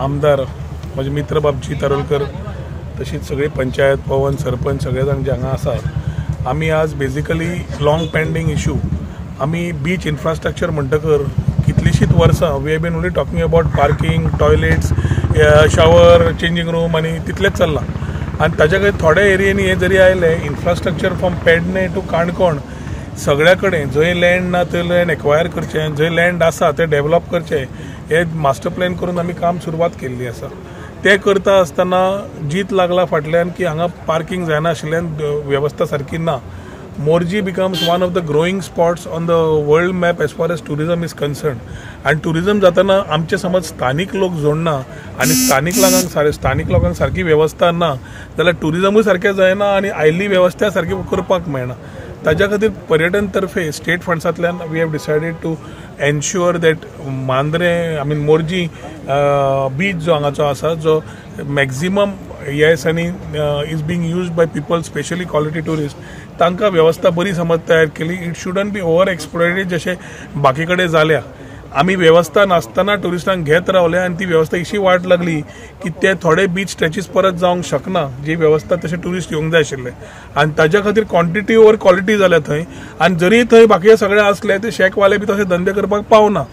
आमदार म्हजे मित्र बाब जीत आरोलकर, तशीच सगळी पंचायत, पवन, सरपंच सगळे जाण जे हांगा आसात, आमी आज बेजिकली लाँग पेंडींग इशू, आमी बीच इन्फ्रास्ट्रक्चर म्हणटकर कितलींशींच वर्सां we have been only talking about parking, toilets, shower, changing room आनी तितलेंच चल्लां. आनी ताच्या खातीर थोड्या एरियांनी हें जरी आयलें infrastructure from Pedne to Canacona सगळ्या कडेन जंय लँड ना थंय लँड एक्वायर करचें, जंय लँड आसा तें डेवलप करचें, हें मास्टर प्लॅन करून आमी काम सुरवात केल्ली आसा. तें करता आसतना जीत लागला फाटल्यान की हांगा पार्कींग जायना आशिल्ल्यान वेवस्था सारकी ना. Morjim becomes one of the growing spots on the world map as far as tourism is concern. आनी ट्युरिजम जातना आमचे समज स्थानीक लोक जोडना आनी स्थानीक लोकांक सारकी वेवस्था ना जाल्यार ट्युरिजमूय सारकें जायना आनी आयिल्ली वेवस्था सारकी करपाक मेळना. ताज्या खातीर पर्यटन तर्फे state फंड्सांतल्यान we have decided to ensure that Mandrem, I mean Morjim beach जो हांगाचो आसा, जो मॅक्झिमम येस आनी is being used by people, specially quality tourist, तांकां वेवस्था बरी समज तयार केली. It shouldn't be over exploited जशें बाकी कडेन जाल्या. आमी वेवस्था नासतना ट्युरिस्टांक घेत रावले आनी ती वेवस्था अशी वाट लागली की ते थोडे बीच स्ट्रेचीस परत जावंक शकना जी वेवस्था तशे ट्युरिस्ट येवंक जाय आशिल्ले. आनी ताज्या खातीर क्वॉन्टिटी ओवर क्वॉलिटी जाल्या थंय. आनी जरी थंय बाकीचे सगळे आसले ते शेकवाले बी तशे धंदे करपाक पावना.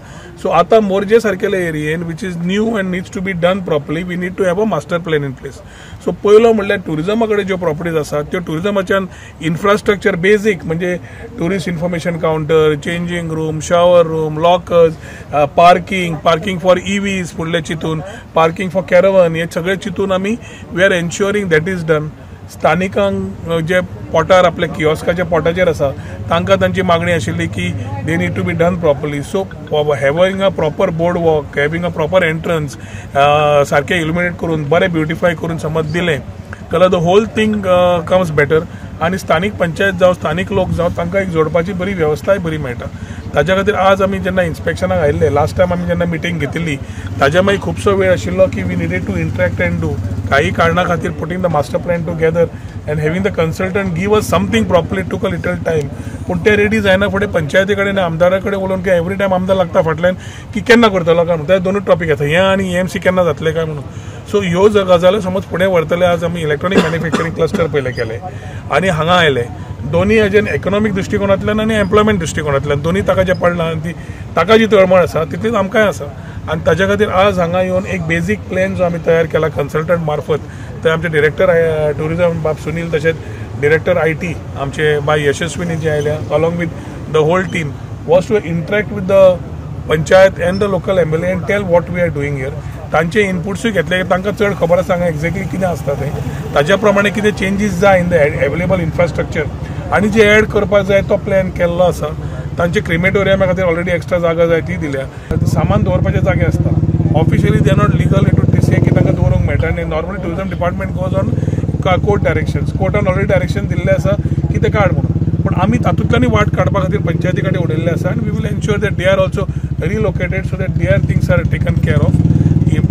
सो आतां Morjim सारकेले एरियेन, which is new and needs to be done properly, we need to have a master plan in place. So पयलो म्हणल्यार ट्युरिजमा कडेन ज्यो प्रॉपर्टीज आसात त्यो ट्युरिजमाच्यान इन्फ्रास्ट्रक्चर बेजीक म्हणजे tourist information counter, changing room, shower room, lockers, parking, parking for EVs फुडले चिंतून, parking for कॅरवन, हे सगळे चिंतून आमी we are ensuring that is done. स्थानिकांक जे पोटार आपल्या किओस्काच्या पोटाचेर आसा तांकां तांची मागणी आशिल्ली की they need to be done properly. So having a proper board walk, having a proper entrance, सारकें इल्युमिनेट करून बरें ब्युटिफाय करून समज दिलें जाल्यार the whole thing comes better. आनी स्थानीक पंचायत जावं, स्थानीक लोक जावं, तांकां एक जोडपाची बरी वेवस्थाय बरी मेळटा. ताज्या खातीर आज आमी जेन्ना इन्स्पेक्शनाक आयिल्ले, लास्ट टायम आमी जेन्ना मिटींग घेतिल्ली ताज्या मागीर खुबसो वेळ आशिल्लो की we needed to interact and do काही कारणा खातीर putting the master plan together and having the consultant give us something properly took a little time. पूण ते रेडी जायना फुडें पंचायती कडेन आनी आमदारा कडेन उलोवन की एवरी टायम आमदार लागता फाटल्यान की केन्ना करतलो काय म्हणून. ते दोनूय टॉपीक आसा, हें आनी एमसी केन्ना जातलें काय म्हणून. सो ह्यो गजाली समज फुडें व्हरतले. आज आमी इलेक्ट्रॉनीक मॅन्युफॅक्चरींग क्लस्टर पयलें केलें आनी हांगा आयले. दोनूय हाजेन इकॉनॉमीक दृश्टिकोनांतल्यान आनी एम्प्लॉयमेंट दृश्टिकोनांतल्यान दोनूय ताका जें पडलां आनी ती ताका जी तळमळ आसा तितलीच आमकांय आसा. आनी ताज्या खातीर आज हांगा येवन एक बेजीक प्लॅन जो आमी तयार केला कन्सल्टंट मार्फत, ते आमचे डिरेक्टर ट्युरिजम बाब सुनील, तशेंच डिरेक्टर IT आमचे बाय यशस्विनी जे आयल्या along with the whole team, was to interact with the panchayat and the local MLA and tell what we are doing here. तांचे इनपुट्सूय घेतले. तांकां चड खबर आसा हांगा एक्झॅक्टली कितें आसता तें. ताज्या प्रमाणे कितें चेंजीस जाय इन the available infrastructure आनी जे एड करपाक जाय तो प्लॅन केल्लो आसा. तांचे क्रिमेटोरियमा खातीर ऑलरेडी एक्स्ट्रा जागा जाय ती दिल्या. सामान दवरपाचे जागे आसता. Officially they are not legal to say की तांकां दवरूंक मेळटा आनी normally tourism department goes on court directions. कोर्टान ऑलरेडी डायरेक्शन दिल्लें आसा की ते काड म्हणून. पूण आमी तातूंतल्यानूय वाट काडपा खातीर पंचायती कडेन उलयल्लें आसा आनी we will ensure that they are also relocated so that their things are taken care of,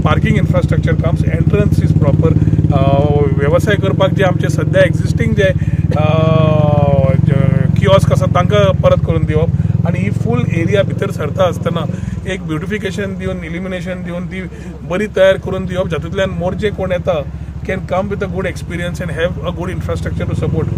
parking infrastructure comes, entrance is proper. वेवसाय करपाक जे आमचे सद्या एक्झिस्टींग जे किओस्क आसा तांकां परत करून दिवप आनी ही फूल एरिया भितर सरता आसतना एक ब्युटिफिकेशन दिवन, इल्युमिनेशन दिवन ती बरी तयार करून दिवप, जातूंतल्यान मोरजे कोण येता can come with a good experience and have a good infrastructure to support.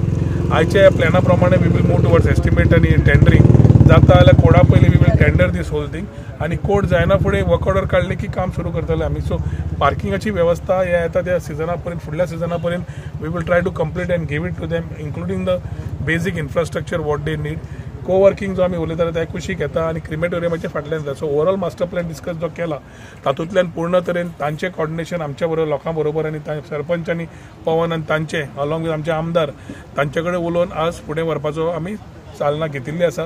आयच्या प्लॅना प्रमाणे we will move towards estimate आनी टेंडरींग. जाता जाल्यार कोडा पयलीं we will tender this whole thing आनी कोड जायना फुडें वर्क ऑर्डर काडली की काम सुरू करतले आमी. सो पार्किंगाची वेवस्था ह्या येता त्या सिजना पर्यंत, फुडल्या सिजना पर्यंत we will try to complete and give it to them, including the basic infrastructure what they need. Coworking जो आमी उलयताले त्या कुशीक येता आनी क्रिमेटोरियमाच्या फाटल्यान येता. So overall master plan discuss जो केला तातूंतल्यान पूर्ण तरेन तांचें कॉर्डिनेशन आमच्या बरोबर, लोकां बरोबर आनी सरपंच आनी पवन आनी तांचे अलॉंग विथ आमचे आमदार तांचे कडेन उलोवन आज फुडें व्हरपाचो आमी चालना घेतिल्ली आसा.